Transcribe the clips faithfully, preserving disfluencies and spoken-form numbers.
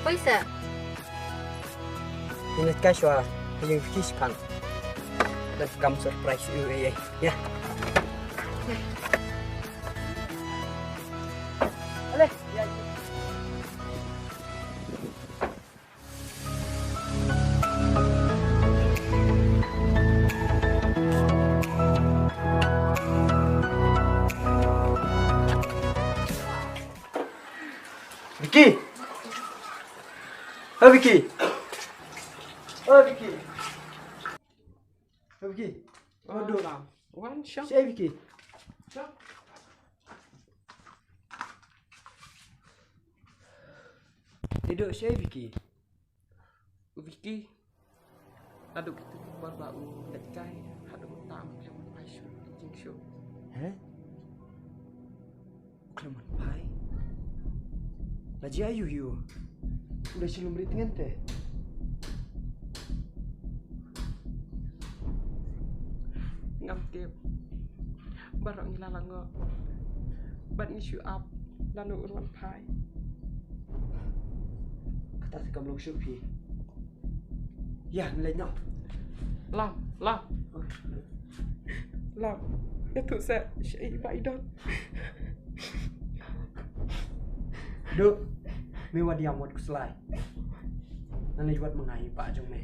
Poi sa. Ina ka shwa, yung kish pang. Let's come surprise you, eh, eh. Yeah. Ale, yeah. Vicky! Oh, Vicky! Oh, Vicky! Oh, Vicky! Oh, duk. Wan, shong. Shei, Vicky! Shong. Te duk shei, Vicky! U Vicky. Naduh kito ki por ba u leit kai haduh mynta um khlem wan phai shuh ka jingshoh. He? U khlem wan phai? La jia aïu ïa u? U dei sha lum ri tngen te. Ngam tip. Baroh ngi la lyngngoh. Bad ngi shu ap lano un wan phai. Kata te kam long shuh phi. Ïa, ngan leit noh. Lam, Lam. Lam. Ïathuh seh, shaei i Bah i don. Duk, me wat ïam wat khuslai. Ngan leit wad ma nga ïa i Bah jong me.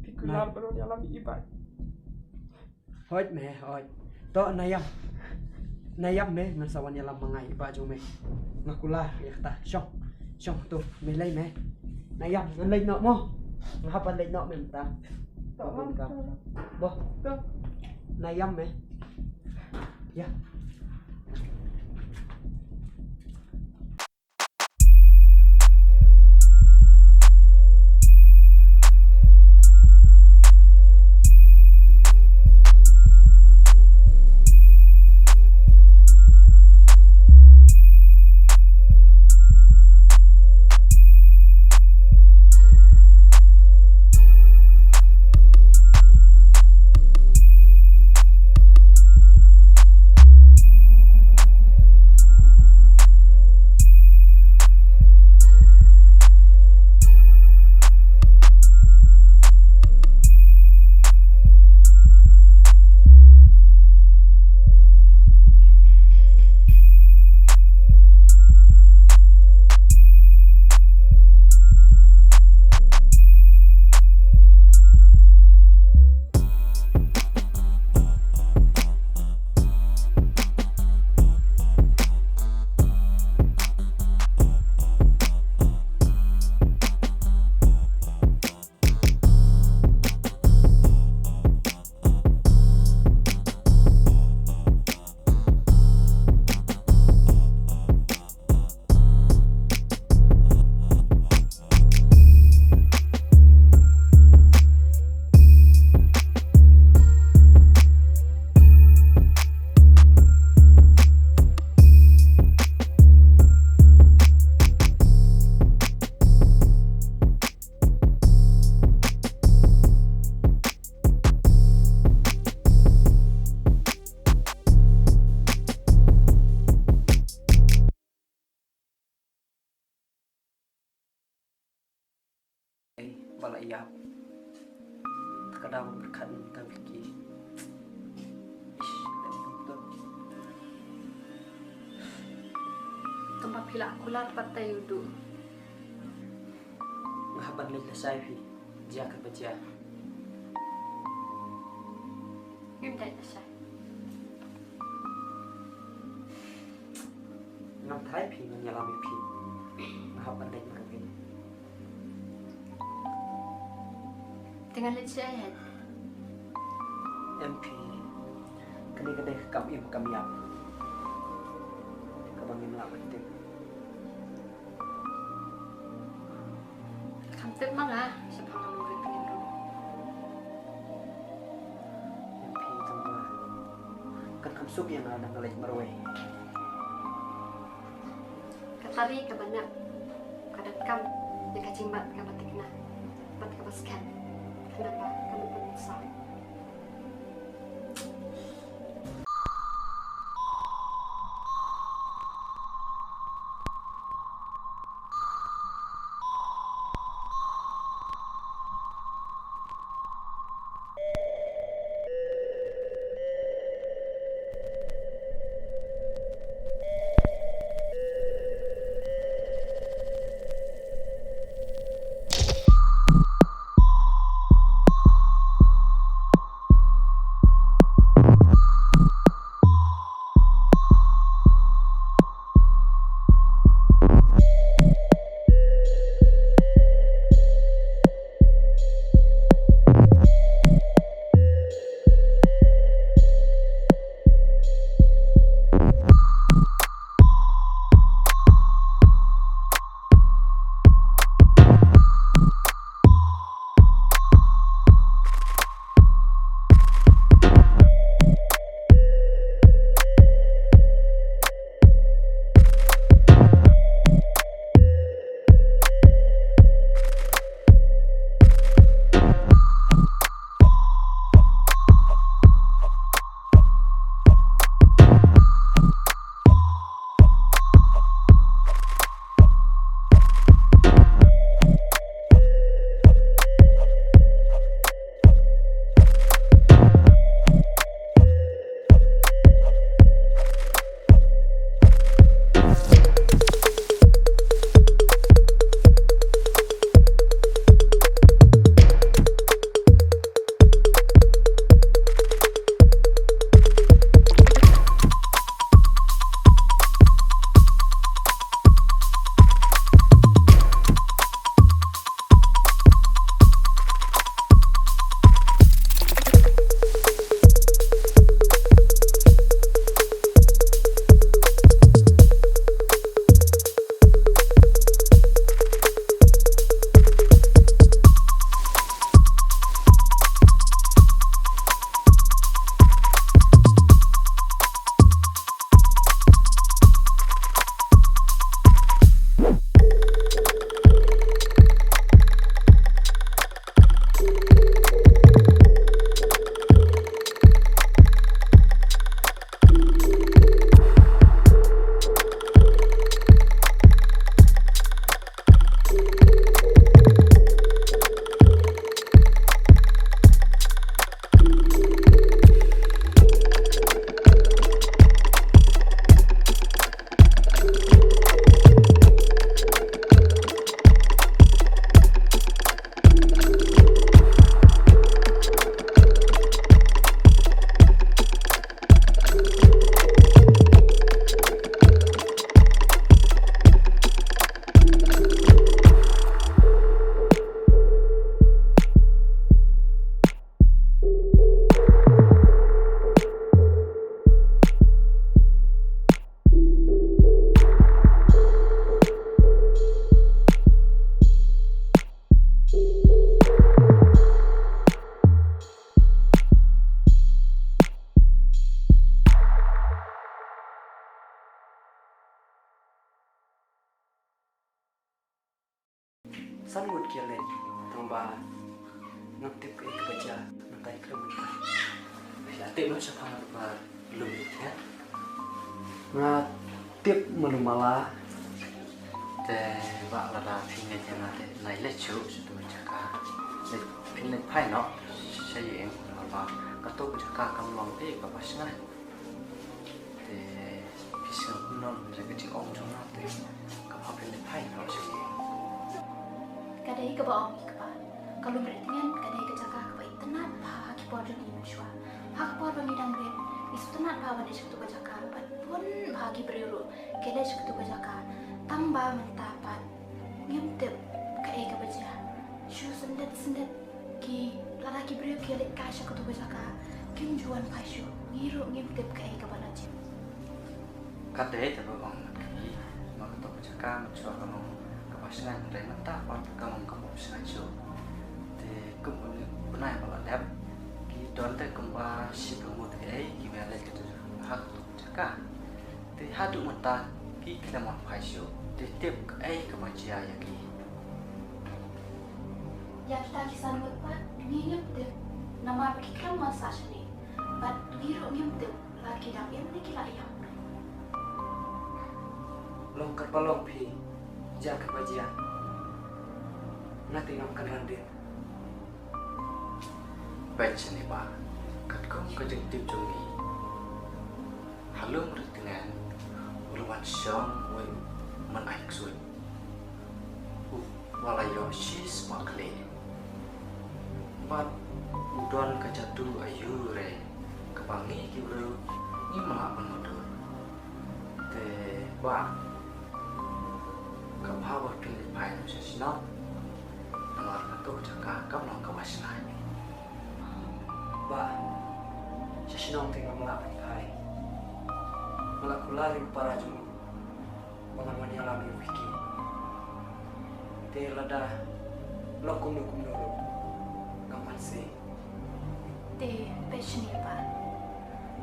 Phi kular ban wan ïalam ïa i Bah. Hooid me, hooid. To, na ïam. Na ïam me, ngan sa wan ïalam ma nga ïa i Bah jong me. Nga kular ïa kata. Shong. Shong to, me lei me. Na ïam, ngan leit noh mo. Nga hap ban leit noh me mynta. To, Lam. Bo. To. Na ïam me. Ïa. Ei, ba la ïap. Te ka daw pyrkhat mynta Vicky. Ish, lem to. Tang ba phi la kular pat te u Duk. Nga hap ban leit lashai phi. Jia kaba jia. Ngim dei lashai. Ngam tharai phi, ngan ïalam ïa phi. Nga hap ban leit marwei. Te ngan leit shaei? Em phi. Kane ka dei ka kam im kam ïap kaba ngim lah ban tip. Kham tip ma nga shaphang ka longkmie ruh. Em phi, tang ba kan kham suk ïa nga lada nga leit marwei. Ka tari kaba nep ka donkam ïa ka jingbat kaba thikna bad kaba skhem. Khnang ba kan ym pynsaw. Ngam tip kaei kaba jia, nangta i khlem. Phi la tip noh shaphang kaba lum ïa phi? Nga tip malu mala. Te bah, lada phi ngeit ïa nga te nai leit shuh sha tu ka jaka. Leit, phin leit phai noh sha ïing, namar ba kato ka jaka kam long ei kaba shngaiñ. Te phi sngew kumno ïa ka jingong jong nga te ka pha phi leit phai noh sha ïing. Ka dei kaba ong i kpa, ka Lumrieh Tngen ka dei ka jaka kaba itynnad bha ha ki por jong ngi mynshuwa. Ha ka por ba ngi dang rit, ngi sngewtynnad bha ban leit sha katu ka jaka bad bun bha ki briew ruh ki leit sha katu ka jaka. Tang ba mynta pat ngim tip kaei kaba jia. Shu syndet syndet ki, lada ki briew ki leit kai sha katu ka jaka, kim ju wan phai shuh. Ngi ruh ngim tip kaei kaba la jia. Ka dei te ba ong mat kane, ma kato ka jaka mynshuwa ka long kaba shngaiñ, hynrei mynta pat ka long kaba ym shngaiñ shuh. Te kum une u bnai ba la dep, ki don te kumba shiphew ngut kiei kiba ïaleit kato ha kato ka jaka. Te haduh mynta ki khlem wan phai shuh. Te tip kaei kaba jia ïa ki. Ïa kita ki san ngut pat ngi ngim tip, namar ba ki khlem wan sah shane. Bad ngi ruh ngim tip la ki dang im ne ki la ïap. Long katba long phi, jia katba jia, nga te ngam kynran dien. Peit shane bah, katkum ka jingtip jong ngi, ha Lumrieh Tngen u la wan shong uwei u myn-aiñ ksuid uba la ïoh shispah khlieh. Bad u don ka jadu aiu re kaba ngi ki briew ngim lah ban mutdur. Te bah, ka bha ba phin leit phai noh sha shnong, namar kato ka jaka kam long kaba shngaiñ. Bah, sha shnong te ngam lah ban phai. Nga la kular ïa u para jong u ba ngan wan ïalam ïa u Vicky. Te lada long kumno kumno ruh ngam banse. Te peit shane bah,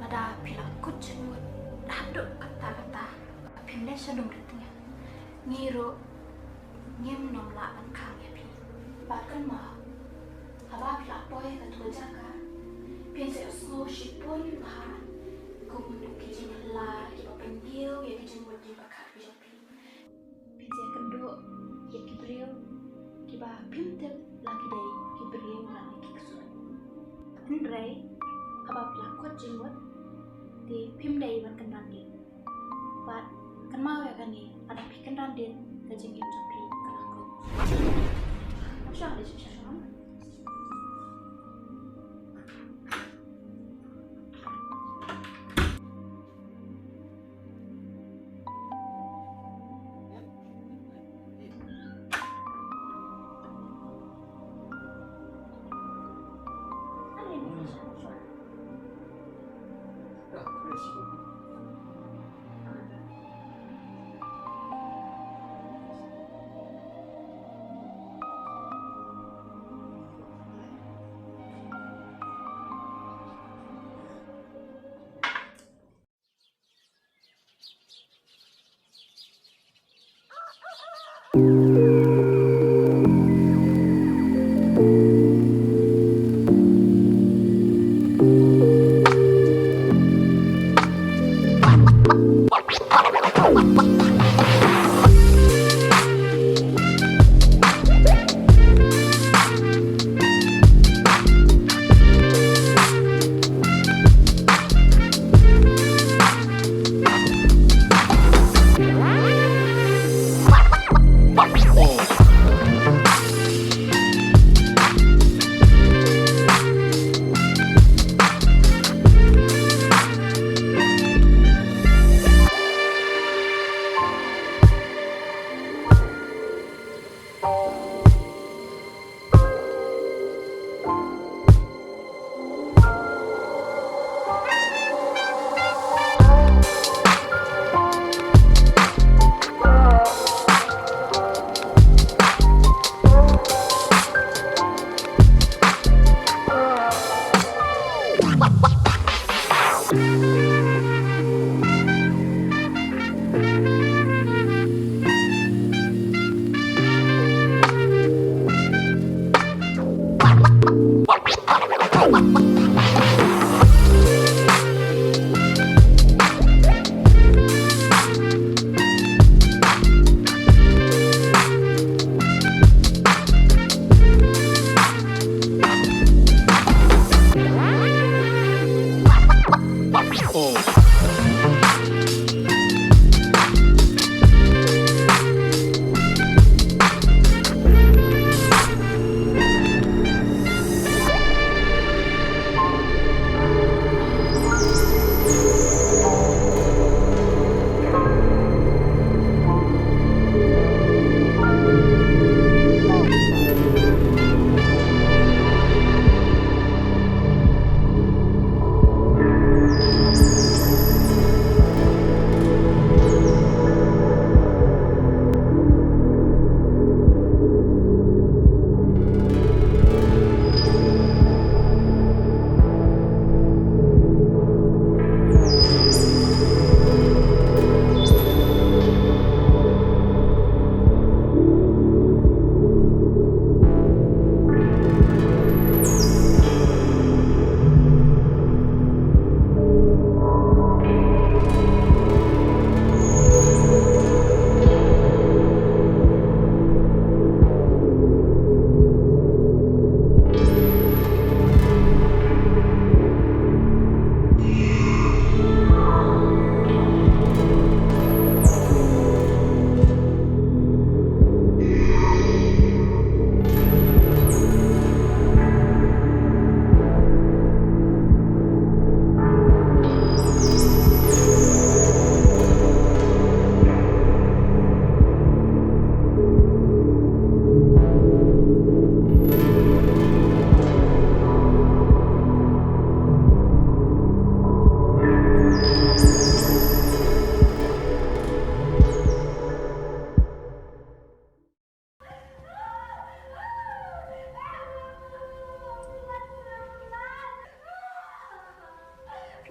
lada phi la kut jingmut haduh katta katta ba phim leit sha Lumrieh Tngen, ngi ruh ngim nym lah ban khang ïa phi. Bad kynmaw, haba phi la poi ha katu ka jaka, phin sa ïohsngew shibun bha kum ki jingïalang kiba pyndiew ïa ki jingmut jingpyrkhat ki jong phi. Phin sa ïakynduh ïa ki briew kiba phim tip la ki dei ki briew lane ki ksuid. Hynrei haba phi la kut jingmut, te phim dei ban kynran dien. Bad kynmaw ïa kane, lada phi kynran dien, ka jingim jong phi ka la kut. Sha lei sha sha.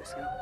Sngap